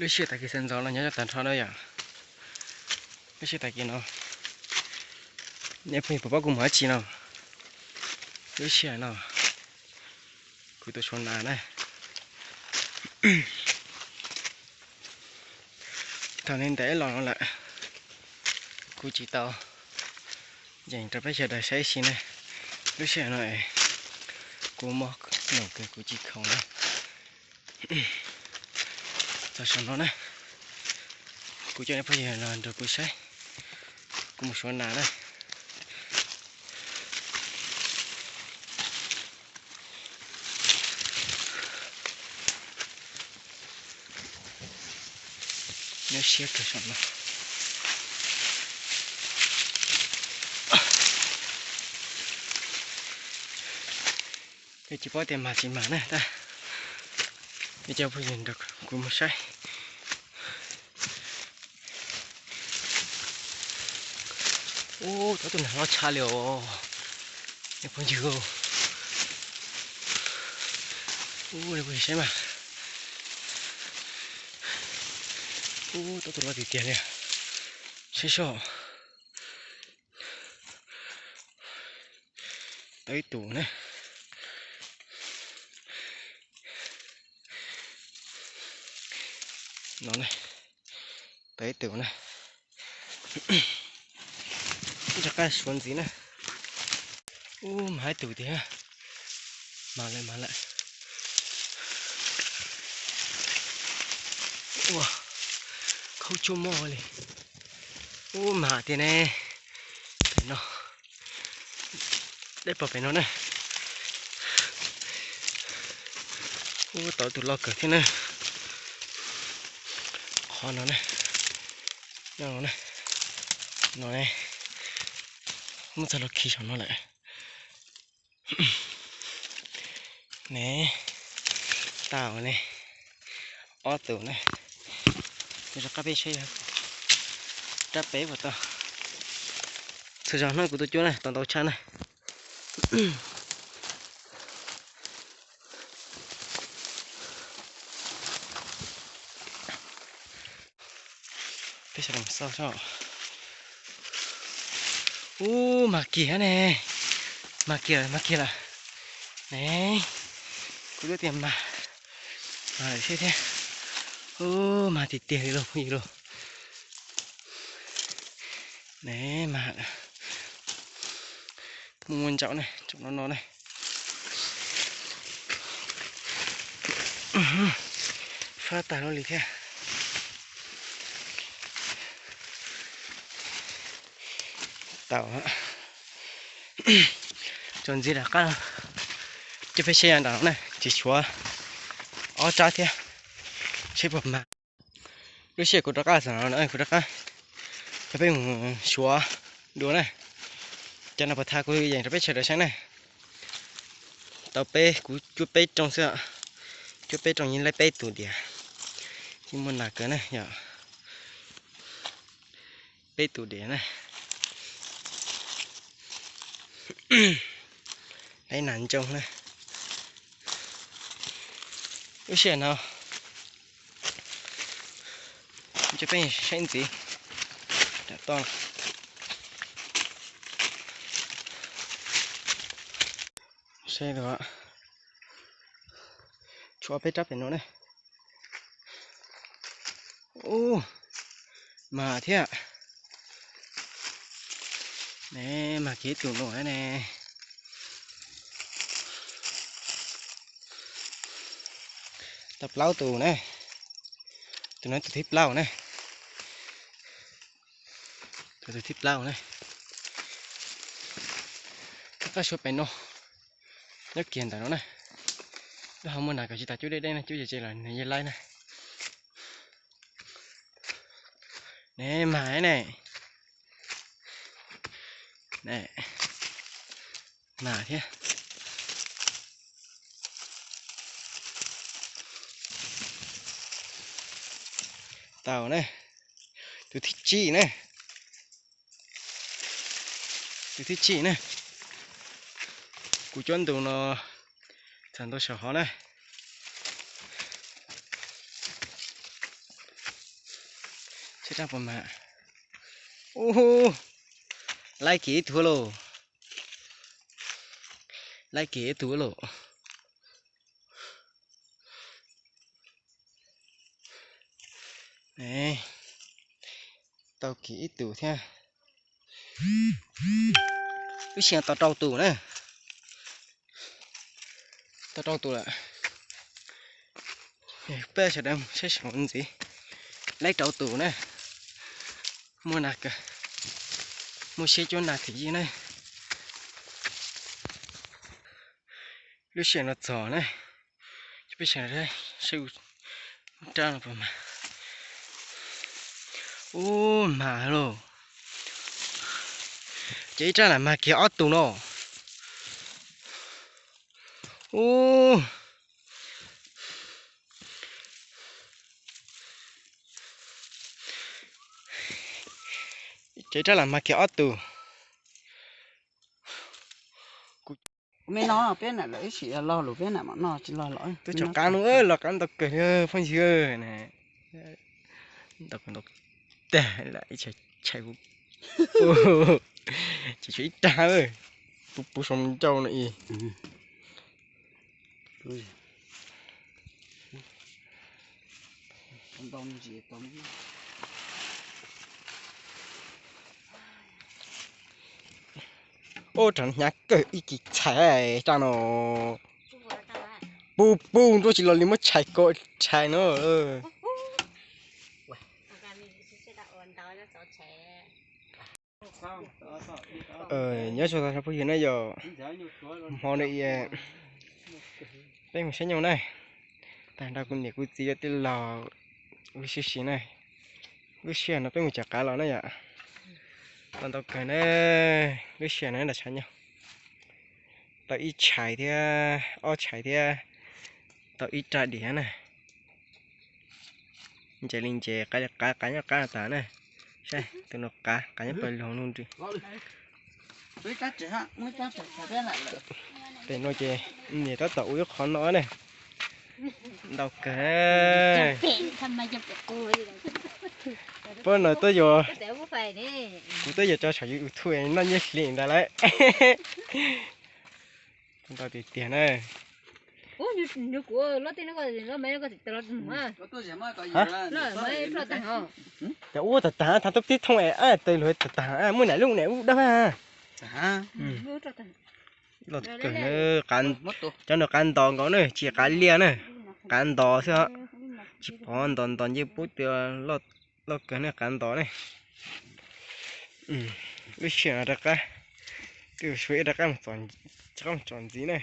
Lub sij hawm tag kis sawv ntxov no nyob tag nrho na yom. Lub sij hawm tag kis no, nej phooj ywg puas paub kuv mus dab tsi no? Lub sij hawm no kuv tuaj suav nas na. Thaum ntev ntev los no lawm, kuv tsis tau yeem rau peb sawv daws saib ib si ne. Lub sij hawm no kuv mob num kawg kuv tsis khoom na. Txog saum no na, kuv coj nej phooj ywg los nrog kuv saib, kuv mus suav nas na. Nyuaj siab kawg saum no. Yog tsis paub tias mag tsis mag na tab, nej cov phooj ywg nrog kuv mus saib. Ub, tau tus nas loj tshaj li os nej phooj ywg. Ub, nej phooj ywg saib mas. Ub, tau tus loj tiag tiag li. Saib soj. Tau ib tus na. No na, tau ib tus na. Rov qab suav ntxiv na. Ub, mag ib tus tiag. Mag lawm, mag lawm. Ua, khaub tsuag mog li. Ub, mag tiag ne. Pem no, dej pom pem no na. Ub, tau tus loj kawg thiab na. Qhov no na, no na, no ne, muab txog los khi saum no lawm. Ne, tau ne, ob tus ne. Rov qab peb saib rab pem puas tau. Txhua zaus hnub kuv tuaj cuab na tau ntau tshaj na. Peb sawv daws xauj soj. Ub, mag kiag ne, mag kiag lawm, mag kiag lawm ne. Kuv twb tias mag, mag lawm thiab thiab. Ub, mag tiag tiag li lauj phooj ywg lauj. Ne, mag lawm. Muaj muaj ntsaum ne, ntsaum no no ne. Fab tag lub li thiab. Tau. Tso ntxiv rov qab, coj peb saib yav nram no na, tsis suav ob rab thiab, saib puas mag. Lub sij hawm kuv rov qab txog no kuv rov qab coj peb mus suav dua na. Cov no puas tau kuv yeem rau peb sawv daws saib na. Tau peb, kuv cuab peb rooj xwb, cuab peb rooj yeej laib peb tus diam, yeej muaj nas kawg na yom. Peb tus diam na. Laib nas ntsoog na. Lub sij hawm no coj peb saib ntxiv. Ram toj, saib, tshuav peb rab pem no ne. Ub, mag thiab ne, mag kiag ib tus no ne. Tau plaub tus ne, tus no tus thib plaub ne. Tus thib plaub ne. Rov qab suav pem no, nyob kiag ntawm no na. Lub hauv muaj nas kawg tsis tas cuab deb deb na, cuab ces ces los nws yeej laib na. Ne, mag ne. Ne, mag thiab. Tau ne, tus thib tsib ne. Tus thib tsib ne. Kuv cuab ntu no txog ntua saum hov na. Ub, laib kiag ib tug lauj. Laib kiag ib tug lauj. Tau kiag ib tug thiab. Lub sij hawm tau rau tus na. Tau rau tus lawm. Peb sawv daws saib seb ntxiv. Laib rau tus na. Muaj na, muaj siab cuab na thwm yij na. Lub sij hawm no txog na. Peb sawv daws saib rab no puas mag. Ub, mag lauj. Ces ib rab lam mag kiag ob tug no. Ub. Ces rab lam mag kiag ob tug. Me no peb nam lawm ib sim log lus peb nam mam noj tsis log los. Twb tseem qab no los qab ntau kawg li phooj ywg na. Ntau kawg ntau tag lawm ib tshais tshais. Tsis tshuav ib rab, puv puv saum ncauj no ib. Ub, rau hnyav kawg ib kis txhais rab no. Puv puv nruab tsis los li muab tshais ko tshais no. Nyob zoo tag nrho phooj ywg na yom, hmo no peb mus saib nyuj na, tag nrho kuv niam kuv txiv cov tij laug, lub sij hawm na, lub sij hawm no peb mus cov qav los na yom, los ntau kawg na, lub sij hawm no nram tshav nyuj, tau ib tshais thiab ob tshais thiab, tau ib rab diav na. Ntses li ntses, qav li qav, qav nyob qab tag na. Saib tus no qav, qav nyob pawg lug nug nri. Pem no ces niam tab tom ua ib qho no na. Ntau kawg. Pab no twb yuav, kuv twb yuav tso saum YouTube noj nyiaj hli ntag lauj. Ntau tiag tiag na. Ces ub tag tag, thaum tub tib thooj es tawg luag tag tag, muaj nam lub nam ub dawb. Loj kawg na, cov no qav ntos nkaus na, tsis qav liaj na, qav ntos xwb os. Tsis pov ntos ntos ncej pub tias loj kawg na, qav ntos na. Lub sij hawm no rov qab, twb suav ib rov qab mus tsom ntxiv na.